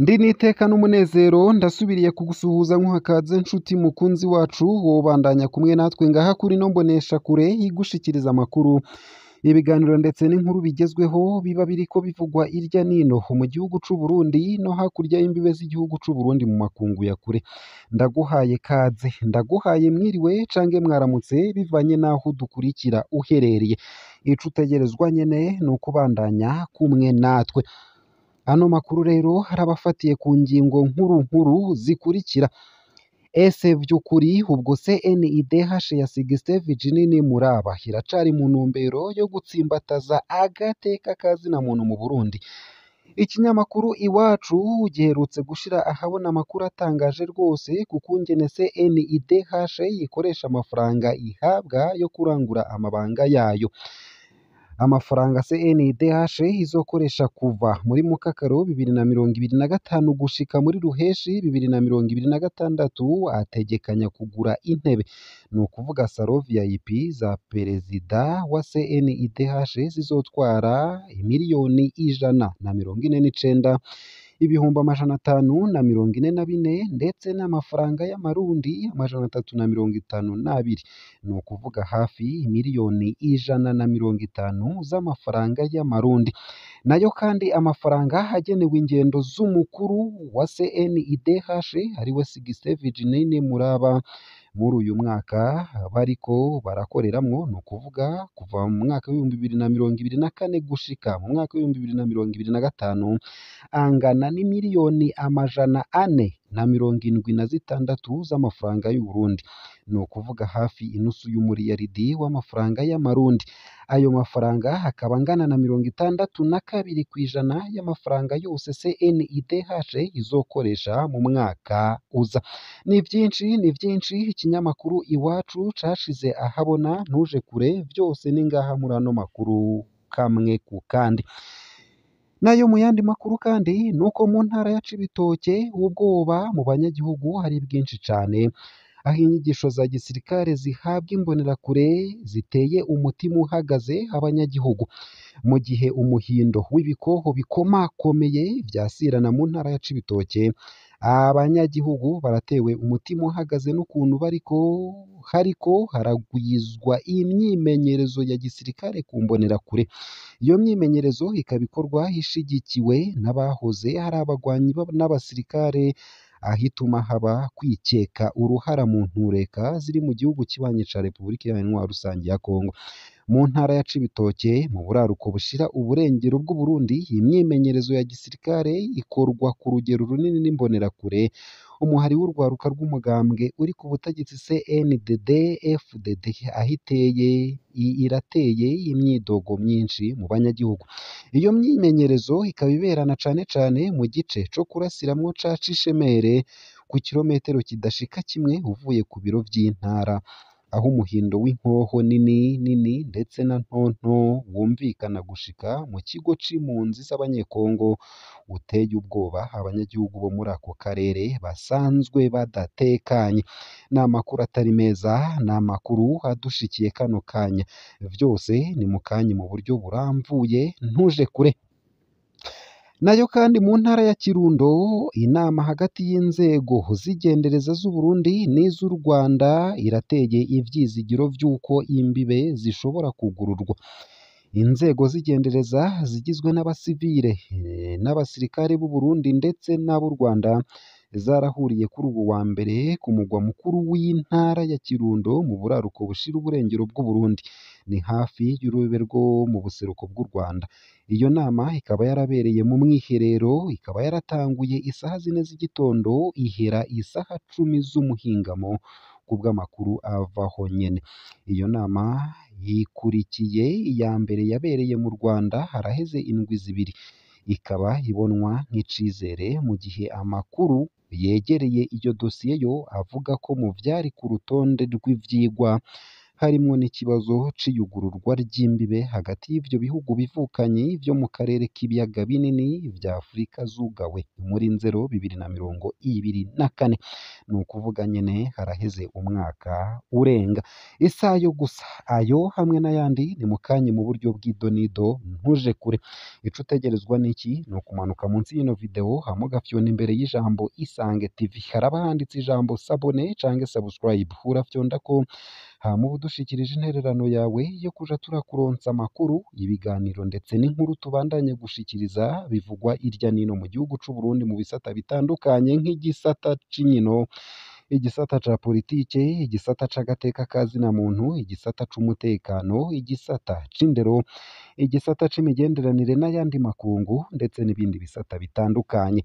Ndi n'iteka n'umunezero ndasubiriye kugusuhuza nkuhakaze nshuti mukunzi wacu wobandanya kumwe natwe ngaha kuri no mbonesha kure igushikiriza amakuru, ibiganiro ndetse n'inkuru bigezweho biba biriko bivugwa irya nino mu gihugu c'u Burundi no hakurya y'imbibe z'igihugu c'u Burundi mu makungu ya kure. Ndaguhaye kaze, ndaguhaye mwiriwe cange mwaramutse bivanye n'aho udukurikira uherereye. Ico utegerezwa nyene ni ukubandanya kumwe natwe. Ano makuru rero harabafatiye ku ngingo nkuru nkuru zikurikira: ese vy'ukuri ubwo CNIDH ya Sixte Virginie Muraba iracari mu ntumbero yo gutsimbataza agateka ka zina muntu mu Burundi? Ikinyamakuru Iwacu giherutse gushira ahabona amakuru atangaje rwose ku kungene CNIDH ikoresha amafaranga ihabwa yo kurangura amabanga yayo. Amafaranga CNIDH izokoresha kuva muri Mukakaro 2025 gushika muri Ruheshi 2026 ategekanya kugura intebe, ni ukuvuga saro VIP za perezida wa CNIDH zizotwara 149,544,000 ndetse n'amafaranga y'amarundi 352, ni ukuvuga hafi 150,000,000 z'amafaranga y'amarundi. Nayo kandi amafaranga agenewe ingendo z'umukuru wa CNIDH ariwe Sixte Virginie Muraba muri uyu mwaka bariko barakoreramwo, ni ukuvuga kuva mu mwaka w'2024 gushika mu mwaka w'2025 angana n'476,000,000 z'amafaranga y'u Burundi, ni ukuvuga hafi inusu y'umuriyaridi w'amafaranga y'amarundi. Ayo mafaranga akaba angana na 62% y'amafaranga yose CNIDH izokoresha mu mwaka uza. Ni vyinshi, ni vyinshi ikinyamakuru Iwacu cashize ahabona, ntuje kure, vyose ni ngaha muri ano makuru kamwe ku kandi. Nayo mu yandi makuru kandi nuko mu ntara ya Cibitoke ubwoba mu banyagihugu hari bwinshi cane, aho inyigisho za gisirikare zihabwa imbonerakure ziteye umutima uhagaze abanyagihugu, mu gihe umuhindo w'ibikoho bikomakomeye vyasirana mu ntara ya Cibitoke, abanyagihugu baratewe umutima uhagaze n'ukuntu bariko hariko haragwizwa imyimenyerezo ya gisirikare ku mbonerakure. Iyo myimenyerezo ikaba ikorwa ishigikiwe n'abahoze ari abagwanyi n'abasirikare, aho ituma haba kwikeka uruhara mu ntureka ziri mu gihugu kibanyi ca Repubulika Iharanira Rusangi ya Kongo. Mu ntara ya Cibitoke mu buraruko bushira uburengero bw'Uburundi, imyimenyerezo ya gisirikare ikorwa ku rugero runini n'imbonerakure. Umuhari w'urwaruka rw'umugambwe uri ku butegetsi CNDD FDD aho iteye irateye imyidogo myinshi mu banyagihugu. Iyo myimenyerezo ikaba iberana cane cane mu gice co kurasiramwo ca Cishemere ku kirometero kidashika kimwe uvuye ku biro vy'intara, aho umuhindo w'inkoho nini nini ndetse na ntonto wumvikana gushika mu kigo c'impunzi z'abanyekongo uteye ubwoba abanyagihugu bo muri ako karere basanzwe badatekanye. Ni amakuru atari meza, ni amakuru adushikiye kano kanya. Vyose ni mu kanya mu buryo buramvuye, ntuje kure. Nayo kandi mu ntara ya Kirundo inama hagati y'inzego z'igendereza z'u Burundi n'iz'u Rwanda irateye ivyizigiro vy'uko imbibe zishobora kugururwa. Inzego z'igendereza zigizwe n'abasivile n'abasirikare b'u Burundi ndetse n'ab'u Rwanda zarahuriye kuri ubu wa mbere ku mugwa mukuru w'intara ya Kirundo mu buraruko bushira uburengero bw'u Burundi, ni hafi y'urubibe rwo mu buseruko bw'u Rwanda. Iyo nama ikaba yarabereye mu mwiherero, ikaba yaratanguye isaha 4 z'igitondo ihera isaha 10 z'umuhingamo kubw'amakuru avaho nyene. Iyo nama yikurikiye iya mbere yabereye mu Rwanda haraheze indwi 2, ikaba ibonwa nk'icizere mu gihe amakuru yegereye iyo dosiye yo avuga ko mu vyari ku rutonde rw'ivyigwa harimwo n'ikibazo c'iyugururwa ry'imbibe hagati y'ivyo bihugu bivukanyi vyo mu karere k'ibiyaga binini vya Afurika zugawe muri Nzero 2024. Ni ukuvuga nyene haraheze umwaka urenga. Isayo gusa ayo hamwe n'ayandi ni mukanye mu buryo bw'idonido, ntuje kure. Ico utegerezwa niki? Ni ukumanuka munsi y'ino video hama ugafyonda imbere y'ijambo Isange TV, haraba handitse ijambo sabone canke subscribe, urafyondako hama uba udushikirije intererano yawe yo kuja turakuronsa amakuru, ibiganiro ndetse n'inkuru tubandanye gushikiriza bivugwa irya nino mu gihugu c'u Burundi mu bisata bitandukanye nk'igisata c'inkino, igisata ca politike, igisata c'agateka ka zina muntu, igisata c'umutekano, igisata c'indero, igisata c'imigenderanire n'ayandi makungu ndetse n'ibindi bisata bitandukanye.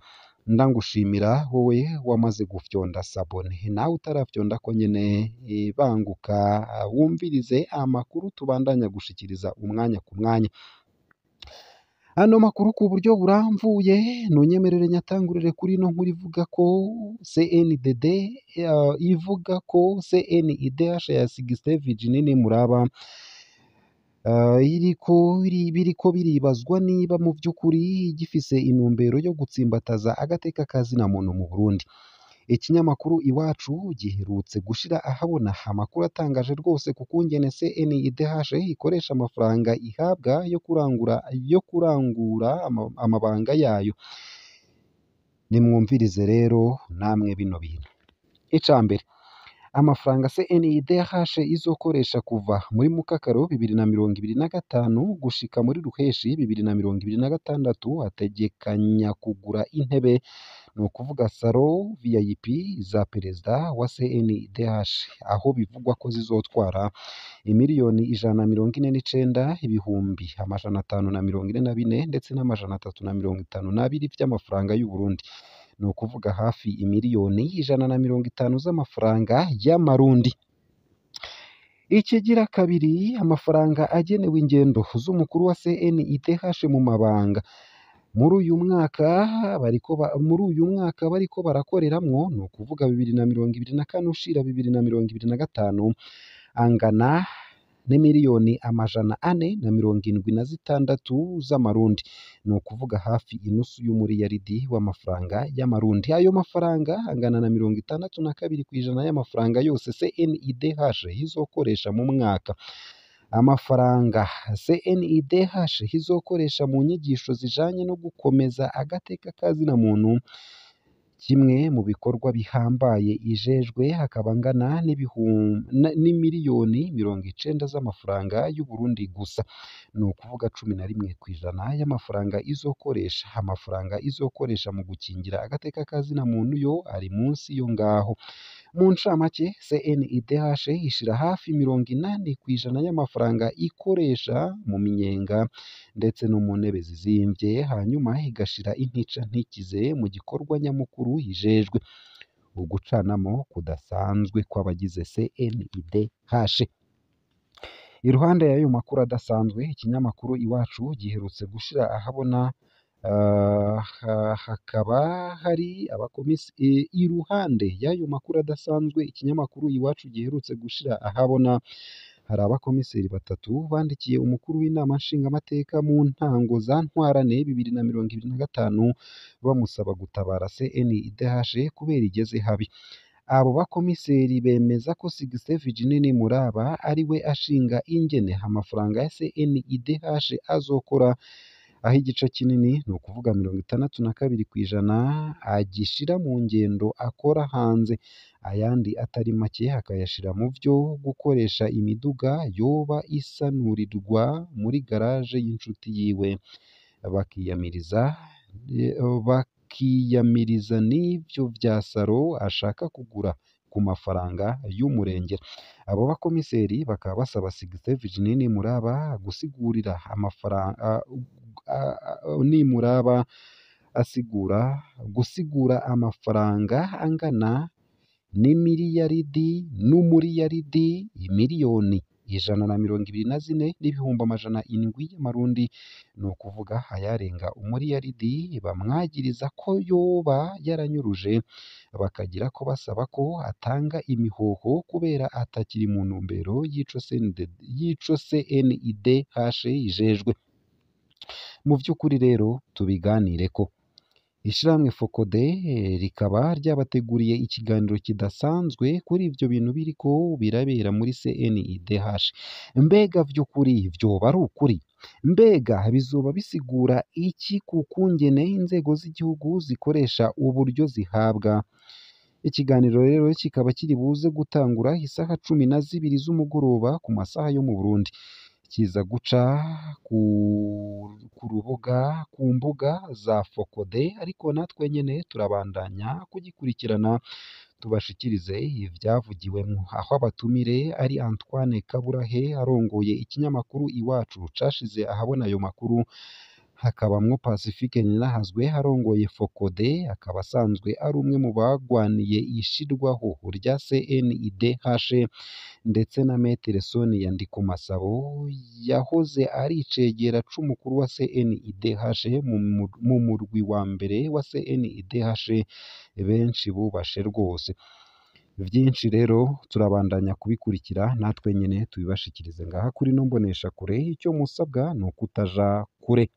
Ndangushimira wowe wamaze gufyonda sabone, nawe utarafyondako nyene banguka wumvirize amakuru tubandanya gushikiriza umwanya ku mwanya. Ano makuru ku buryo buramvuye nunyemerere nyatangurire kuri ino nkuru ivuga ko CNDD ivuga ko CNIDH ya Sixte Virginie Muraba biriko biribazwa niba mu vy'ukuri gifise intumbero yo gutsimbataza agateka ka zina muntu mu Burundi. Ikinyamakuru Iwacu giherutse gushira ahabona amakuru atangaje rwose ku kungene CNIDH ikoresha amafaranga ihabwa yo kurangura amabanga yayo. Nimwumvirize rero namwe bino bintu. Ica mbere, amafaranga CNIDH izokoresha kuva muri Mukakaro 2025 gushika muri Ruheshi 2026 ategekanya kugura intebe, ni ukuvuga saro VIP za perezida wa CNIDH, aho bivugwa ko zizotwara imiliyoni 149 ibihumbi 544 ndetse n'352 vy'amafaranga y'u Burundi, ni ukuvuga hafi imiliyoni 150 z'amafaranga y'amarundi. Ikigira kabiri, amafaranga agenewe ingendo z'umukuru wa CNIDH mu mabanga muri uyu mwaka bariko barakoreramwo, ni ukuvuga 2024 ushira 2025, angana n'imiliyoni 476 z'amarundi, ni ukuvuga hafi inusu y'umuriyaridi w'amafaranga y'amarundi. Ayo mafaranga angana na 62% y'amafaranga yose CNIDH izokoresha mu mwaka. Amafaranga CNIDH izokoresha mu nyigisho zijanye no gukomeza agateka ka zina muntu, kimwe mu bikorwa bihambaye ijejwe, akaba angana n'imiliyoni 90 z'amafaranga y'u Burundi gusa, ni ukuvuga 11% y'amafaranga izokoresha. Amafaranga izokoresha mu gukingira agateka ka zina muntu yo ari munsi yo ngaho. Mu ncamake, CNIDH ishira hafi 80% y'amafaranga ikoresha mu minyenga ndetse no mu ntebe zizimvye, hanyuma igashira intica ntikize mu gikorwa nyamukuru ijejwe, ugucanamo kudasanzwe kw'abagize CNIDH. Iruhande y'ayo makuru adasanzwe, ikinyamakuru Iwacu giherutse gushira ahabona hakaba hari abakomisi. Iruhande y'ayo makuru adasanzwe, ikinyamakuru Iwacu giherutse gushira ahabona hari abakomiseri batatu bandikiye umukuru w'inama nshingamateka mu ntango za Ntwarante 2025 bamusaba gutabara CNIDH kubera igeze habi. Abo bakomiseri bemeza ko Sixte Virginie Muraba ari we ashinga ingene amafaranga ya CNIDH azokora, aho igice kinini, ni ukuvuga 62%, agishira mu ngendo akora hanze, ayandi atari make akayashira mu vyo gukoresha imiduga yoba isanurirwa muri garage y'inshuti yiwe, bakiyamiriza n'ivyo vya saro ashaka kugura ku mafaranga y'umurengera. Abo bakomiseri bakaba basaba Sixte Virginie Muraba gusigurira amafaranga Nimuraba asigura gusigura amafaranga angana n'imiliyaridi n'umuriyaridi imiliyoni 124 n'ibihumbi 700 y'amarundi, ni ukuvuga ayarenga umuriyaridi bamwagiriza ko yoba yaranyuruje, bakagira ko basaba ko atanga imihoho kubera atakiri mu ntumbero y'ico CNIDH ijejwe. Mu vy'ukuri rero tubiganireko. Ishirahamwe FOCODE rikaba ryabateguriye ikiganiro kidasanzwe kuri ivyo bintu biriko birabera muri CNIDH. Mbega vy'ukuri vyoba ari ukuri? Mbega bizoba bisigura iki ku kungene inzego z'igihugu zikoresha uburyo zihabwa? Ikiganiro rero kikaba kiri buze gutangura isaha 12 z'umugoroba ku masaha yo mu Burundi. Kiza guca ku rubuga ku mbuga za FOCODE, ariko natwe nyene turabandanya kugikurikirana tubashikirize ivyavugiwemwo, aho abatumire ari Antoine Kaburahe arongoye ikinyamakuru Iwacu cashize ahabona ayo makuru, hakabamwo Pacifique Ninahazwe arongoye FOCODE, akaba asanzwe ari umwe mu bagwaniye ishirwaho rya CNIDH, ndetse na Maître Sonia Ndikumasabo yahoze ari icegera c'umukuru wa CNIDH mu murwi wa mbere wa CNIDH benshi bubashe rwose. Vyinshi rero turabandanya kubikurikira natwe nyene tubibashikirize ngaha kuri ino mboneshakure, ico musabwa ni ukutaja kure.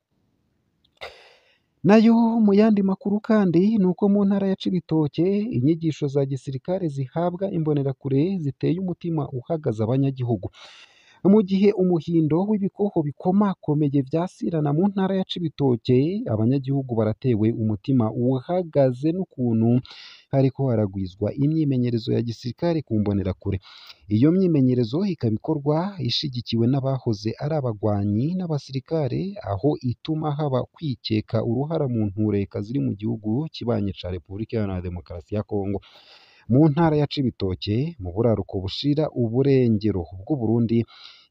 Nayo mu yandi makuru kandi ni uko mu ntara ya Cibitoke inyigisho za gisirikare zihabwa imbonerakure ziteye umutima uhagaze abanyagihugu. Mu gihe umuhindo w'ibikoho bikomakomeye vyasirana mu ntara ya Cibitoke, abanyagihugu baratewe umutima uhagaze n'ukuntu hariko haragwizwa imyimenyerezo ya gisirikare ku mbonerakure. Iyo myimenyerezo ikaba ikorwa ishigikiwe n'abahoze ari abagwanyi n'abasirikare, aho ituma haba kwikeka uruhara mu ntureka ziri mu gihugu kibanyi ca Repubulika Iharanira Demokarasi ya Kongo. Mu ntara ya Cibitoke, mu buraruko bushira uburengero bw'Uburundi,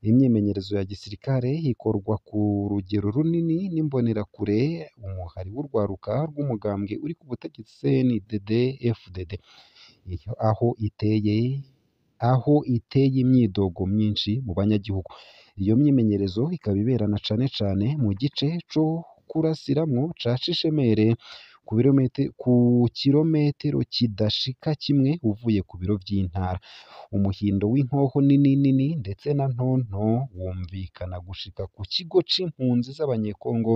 imyimenyerezo ya gisirikare ikorwa ku rugero runini n'imbonerakure, umuhari w'urwaruka rw'umugambwe uri ku butegetsi CNDD-FDD, aho iteye imyidogo myinshi mu banyagihugu. Iyo myimenyerezo ikaba iberana cane cane mu gice co kurasiramwo ca Cishemere, ku kirometero kidashika kimwe uvuye ku biro vy'intara. Umuhindo w'inkoho nini nini ndetse na ntonto wumvikana gushika ku kigo c'impunzi z'abanyekongo,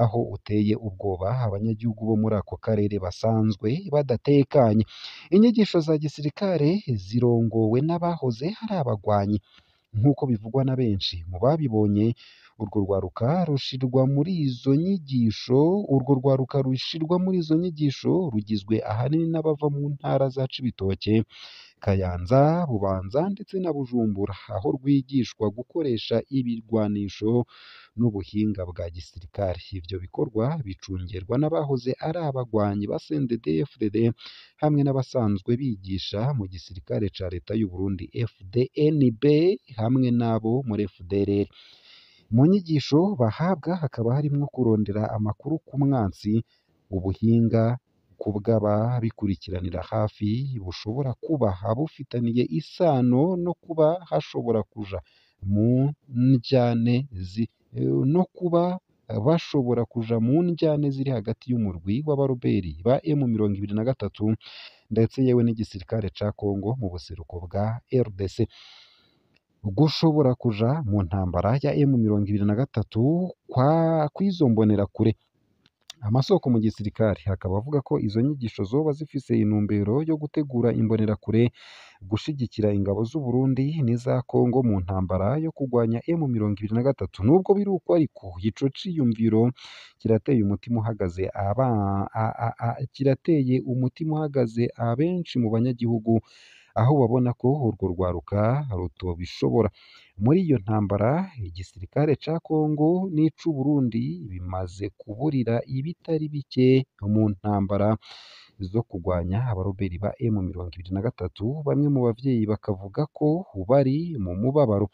aho uteye ubwoba abanyagihugu bo muri ako karere basanzwe badatekanye. Inyigisho za gisirikare zirongowe n'abahoze ari abagwanyi, nk'uko bivugwa na benshi mu babibonye. Urwo rwaruka rushirwa muri izo nyigisho rugizwe ahanini n'abava mu ntara za Cibitoke, Kayanza, Bubanza ndetse na Bujumbura, aho rwigishwa gukoresha ibirwanisho n'ubuhinga bwa gisirikare. Ivyo bikorwa bicungerwa n'abahoze ari abagwanyi ba CNDD-FDD hamwe n'abasanzwe bigisha mu gisirikare ca leta y'u Burundi FDNB hamwe n'abo muri FDLR. Mu nyigisho bahabwa hakaba harimwo kurondera amakuru ku mwansi, ubuhinga kubw'ababikurikiranira hafi bushobora kuba bufitaniye isano no kuba hashobora kuja mu njyane no kuba bashobora kuja mu njyane ziri hagati y'umurwi w'abaroberi ba M23 ndetse yewe n'igisirikare ca Kongo mu buseruko bwa RDC. Gushobora kuja mu ntambara ya M23 kw'izo mbonerakure. Amasoko mu gisirikare akaba avuga ko izo nyigisho zoba zifise intumbero yo gutegura imbonerakure gushigikira ingabo z'u Burundi n'iza Kongo mu ntambara yo kurwanya M23. Nubwo biri uko ariko, ico ciyumviro kirateye umutima uhagaze kirateye umutima uhagaze abenshi mu banyagihugu, aho babona ko urwo rwaruka rutobishobora. Muri iyo ntambara igisirikare ca Kongo n'ic'u Burundi bimaze kuburira ibitari bike mu ntambara zo kurwanya abaroberi ba M23, bamwe mu bavyeyi bakavuga ko bari mu mubabaro.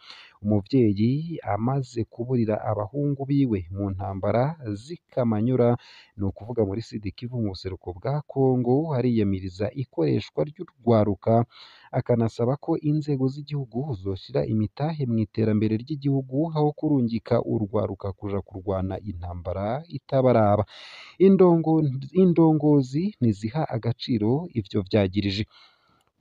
Umuvyeyi amaze kuburira abahungu biwe mu ntambara z'ikamanyura, ni ukuvuga muri Sud Kivu mu buseruko bwa Kongo, ariyamiriza ikoreshwa ry'urwaruka, akanasaba ko inzego z'igihugu zoshira imitahe mw'iterambere ry'igihugu aho kurungika urwaruka kuja kurwana intambara itabaraba. Indongozi ntiziha agaciro ivyo vyagirije.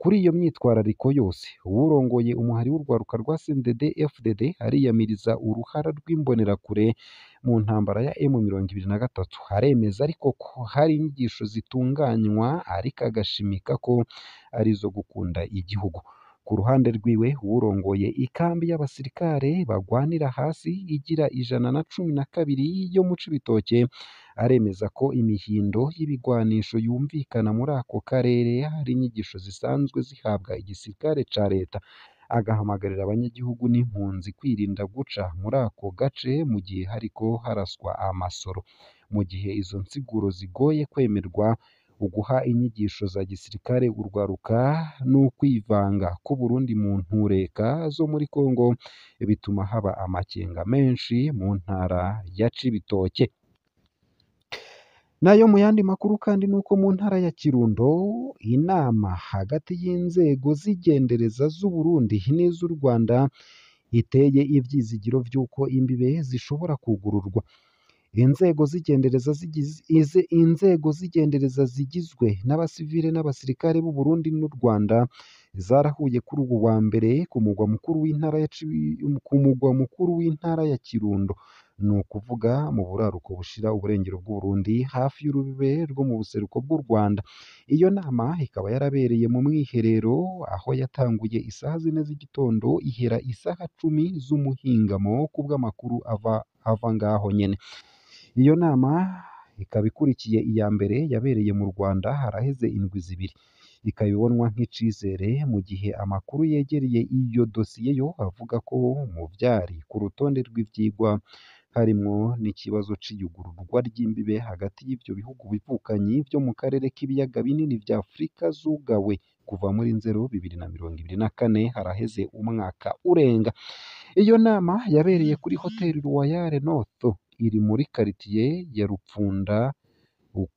Kuri iyo myitwarariko yose, uwurongoye umuhari w'urwaruka rwa CNDD-FDD ariyamiriza uruhara rw'imbonerakure mu ntambara ya M23. Aremeza ariko ko hari inyigisho zitunganywa, ariko agashimika ko ari izo gukunda igihugu. Ku ruhande rwiwe, uwurongoye ikambi y'abasirikare bagwanira hasi igira 112 yo mu Cibitoke, aremeza ko imihindo y'ibigwanisho yumvikana muri ako karere hari inyigisho zisanzwe zihabwa igisirikare ca leta, agahamagarira abanyagihugu n'impunzi kwirinda guca muri ako gace mu gihe hariko haraswa amasoro. Mu gihe izo nsiguro zigoye kwemerwa, uguha inyigisho za gisirikare urwaruka n'ukwivanga k'Uburundi mu ntureka zo muri Kongo bituma haba amakenga menshi mu ntara ya Cibitoke. Nayo mu yandi makuru kandi nuko mu ntara ya Kirundo inama hagati y'inzego z'igendereza z'Uburundi n'iz'u Rwanda iteye ivyizigiro vy'uko imbibe zishobora kugururwa. Inzego z'igendereza zigizwe n'abasivile n'abasirikare b'u Burundi n'u Rwanda zarahuye kuri uwu wa mbere ku mugwa mukuru w'intara ya ku mugwa mukuru w'intara ya Kirundo, ni ukuvuga mu buraruko bushira uburengero bw'Uburundi hafi y'urubibe rwo mu buseruko bw'u Rwanda. Iyo nama ikaba yarabereye mu mwiherero aho yatanguye isaha 4 z'igitondo ihera isaha 10 z'umuhingamo kubw'amakuru ava ngaho nyene. Iyo nama ikaba ikurikiye iya mbere yabereye mu Rwanda haraheze indwi 2, ikaba ibonwa nk'icizere mu gihe amakuru yegereye iyo dosiye yo avuga ko mu vyari ku rutonde rw'ivyigwa harimwo n'ikibazo c'iyugururwa ry'imbibe hagati y'ivyo bihugu bivukanyi vyo mu karere k'ibiyaga binini vya Afurika zugawe kuva muri Nzero 2024, haraheze umwaka urenga. Iyo nama yabereye kuri Hotel Royal North iri muri karitiye ya Rupfunda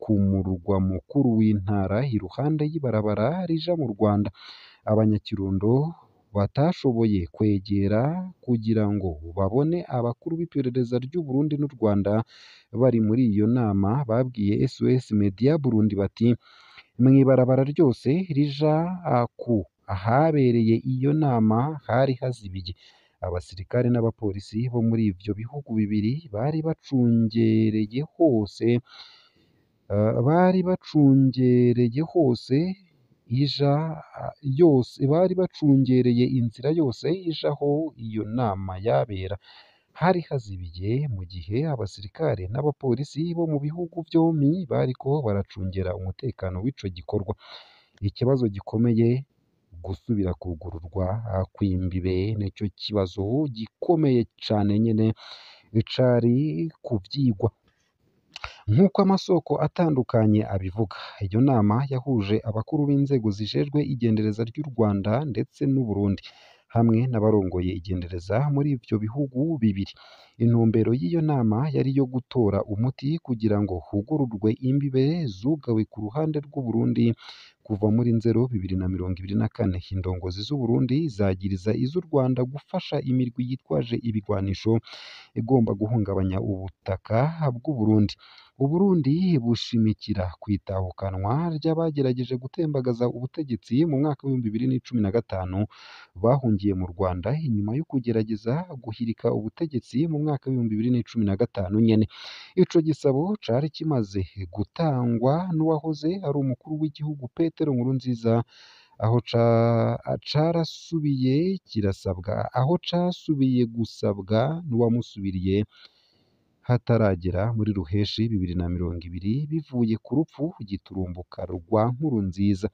ku murwa mukuru w'intara, iruhande y'ibarabara rija mu Rwanda. Abanyakirundo batashoboye kwegera kugira ngo babone abakuru b'iperereza ry'u Burundi n'u Rwanda bari muri iyo nama babwiye SOS Media Burundi bati: mw'ibarabara ryose rija ku ahabereye iyo nama hari hazibiye. Abasirikare n'abapolisi bo muri ivyo bihugu bibiri bari bacungereye hose ija yose bari bacungereye inzira yose ija aho iyo nama yabera. Hari hazibiye mu gihe abasirikare n'abapolisi bo mu bihugu vyompi bariko baracungera umutekano w'ico gikorwa. Ikibazo gikomeye gusubira kugururwa kw'imbibe nico kibazo gikomeye cane nyene cari kuvyigwa. Nk'uko amasoko atandukanye abivuga, iyo nama yahuje abakuru b'inzego zijejwe igendereza ry'u Rwanda ndetse n'u Burundi hamwe n'abarongoye igendereza muri ivyo bihugu bibiri. Intumbero y'iyo nama yari iyo gutora umuti kugira ngo hugururwe imbibe zugawe ku ruhande rw'u Burundi kuva muri Nzero 2024. Indongozi z'u Burundi zagiriza iz'u Rwanda gufasha imirwi yitwaje ibigwanisho igomba guhungabanya ubutaka bw'u Burundi. Uburundi bushimikira kwitahukanwa ry'abagerageje gutembagaza ubutegetsi mu mwaka w'ibihumbi 2015 bahungiye mu Rwanda inyuma yo kugerageza guhirika ubutegetsi mu mwaka w'ibihumbi 2015 nyene. Ico gisabo cari kimaze gutangwa n'uwahoze ari umukuru w'igihugu Petero Nkurunziza, aho carasubiye kirasabwa, aho casubiye gusabwa n'uwamusubiriye hataragera muri Ruheshi 2020 bivuye ku rupfu giturumbuka rwa Nkurunziza.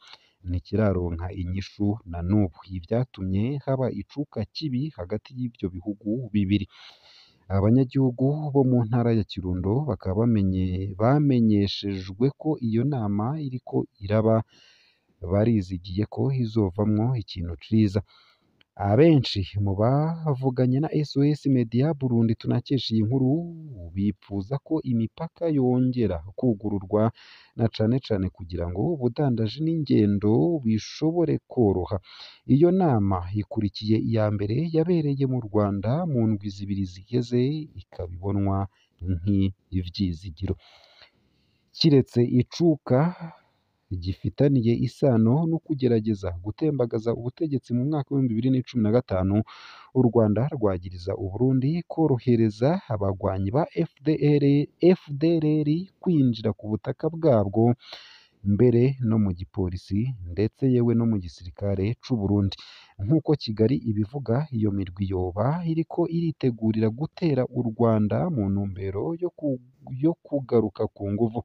Ntikiraronka inyishu na n'ubu. Ivyatumye haba icuka kibi hagati y'ivyo bihugu bibiri. Abanyagihugu bo mu ntara ya Kirundo bakaba bamenyeshejwe ko iyo nama iriko iraba, barizigiye ko izovamwo ikintu ciza. Abenshi mu bavuganye na SOS Media Burundi tunakesha iyi nkuru bipfuza ko imipaka yongera kwugururwa na cane cane kugira ngo ubudandaji n'ingendo bishobore koroha. Iyo nama ikurikiye iya mbere yabereye mu Rwanda mu ndwi zibiri ziheze, ikaba ibonwa nk'ivyizigiro. Kiretse icuka gifitaniye isano no kugerageza gutembagaza ubutegetsi mu mwaka w'2015, u Rwanda rwagiriza Uburundi korohereza abagwanyi ba FDLR kwinjira ku butaka bwabwo mbere no mu gipolisi ndetse yewe no mu gisirikare c'u Burundi. Nk'uko Kigali ibivuga, iyo mirwi yoba iriko iritegurira gutera u Rwanda mu ntumbero yo kugaruka ku nguvu.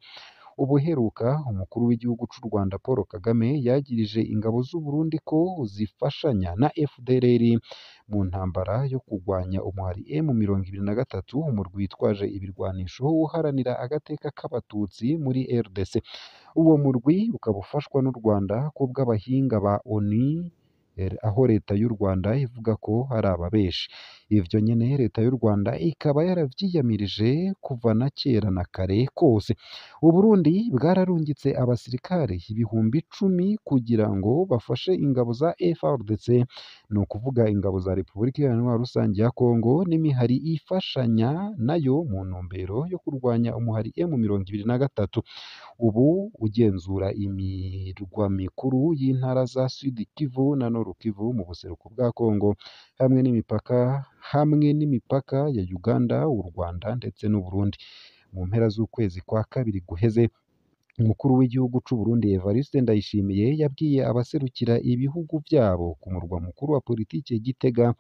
Ubuheruka umukuru w'igihugu c'u Rwanda Paul Kagame yagirije ingabo z'u Burundi ko zifashanya na FDLR mu ntambara yo kugwanya umuhari M23, umurwi witwaje ibirwanisho uharanira agateka k'abatutsi muri RDC. Uwo murwi ukaba ufashwa n'u Rwanda kubw'abahinga ba ONU, aho leta y'u Rwanda ivuga ko ari ababeshi. Ivyo nyene leta y'u Rwanda ikaba yaravyiyamirije kuva na kera na kare kose. Uburundi bwararungitse abasirikare 10,000 kugira ngo bafashe ingabo za FARDC, ni ukuvuga ingabo za Repubulika Iharanira Rusange ya Kongo n'imihari ifashanya nayo mu ntumbero yo kurwanya umuhari M23. Ubu ugenzura imirwa mikuru y'intara za Sud Kivu na Nord Kivu mu buseruko bwa Kongo hamwe n'imipaka ya Uganda, u Rwanda ndetse n'u Burundi. Mu mpera z'ukwezi kwa kabiri guheze, umukuru w'igihugu c'u Burundi Evariste Ndayishimiye yabwiye abaserukira ibihugu vyabo ku murwa mukuru wa politike Gitega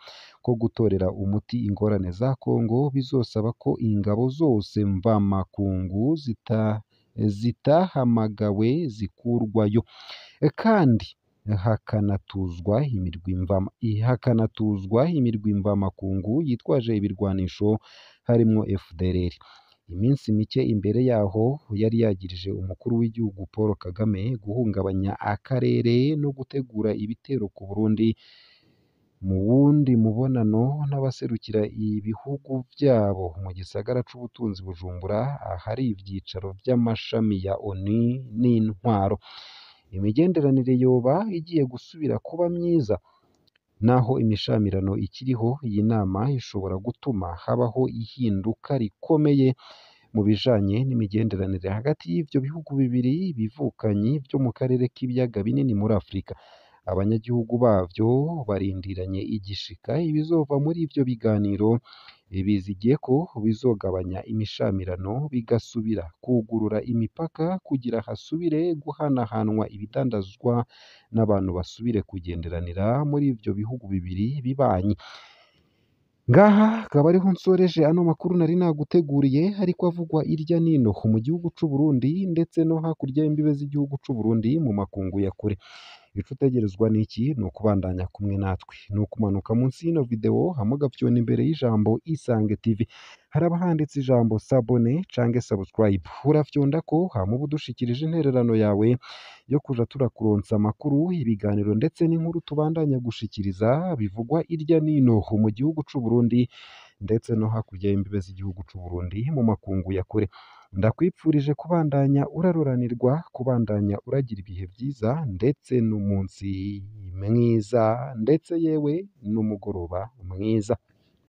ko gutorera umuti ingorane za Kongo bizosaba ko ingabo zose mvamakungu zitahamagawe zikurwayo, kandi hakanatuzwa imirwi mvamakungu yitwaje ibirwanisho harimwo FDLR. Iminsi mike imbere yaho yari yagirije umukuru w'igihugu Paul Kagame guhungabanya akarere no gutegura ibitero ku Burundi. Mu wundi mubonano n'abaserukira ibihugu vyabo mu gisagara c'ubutunzi Bujumbura, ahari ivyicaro vy'amashami ya ONU n'intwaro. Imigenderanire yoba igiye gusubira kuba myiza naho imishamirano ikiriho. Iyi nama ishobora gutuma habaho ihinduka rikomeye mu bijanye n'imigenderanire hagati y'ivyo bihugu bibiri bivukanyi vyo mu karere k'ibiyaga binini muri Afurika. Abanyagihugu bavyo barindiranye igishika ibizova muri ivyo biganiro, bizigiye ko bizogabanya imishamirano bigasubira kwugurura imipaka kugira hasubire guhanahanwa ibidandazwa n'abantu basubire kugenderanira muri ivyo bihugu bibiri bibanyi. Ngaha akaba ariho nsoreje ano makuru nari naguteguriye ariko avugwa irya nino mu gihugu c'u Burundi ndetse no hakurya y'imbibe z'igihugu c'u Burundi mu makungu ya kure. Ico utegerezwa n'iki? Ni ukubandanya kumwe natwe, ni ukumanuka munsi y'ino video hamwe ugafyona imbere y'ijambo Isange TV, haraba handitse ijambo sabone canke subscribe, urafyondako hama uba udushikirije intererano yawe yo kuja turakuronsa amakuru, ibiganiro ndetse n'inkuru tubandanya gushikiriza bivugwa irya nino mu gihugu c'u Burundi ndetse no hakurya y'imbibe z'igihugu c'u Burundi mu makungu ya kure. Ndakwipfurije kubandanya uraroranirwa, kubandanya uragira ibihe vyiza ndetse n'umunsi mwiza ndetse yewe n'umugoroba mwiza.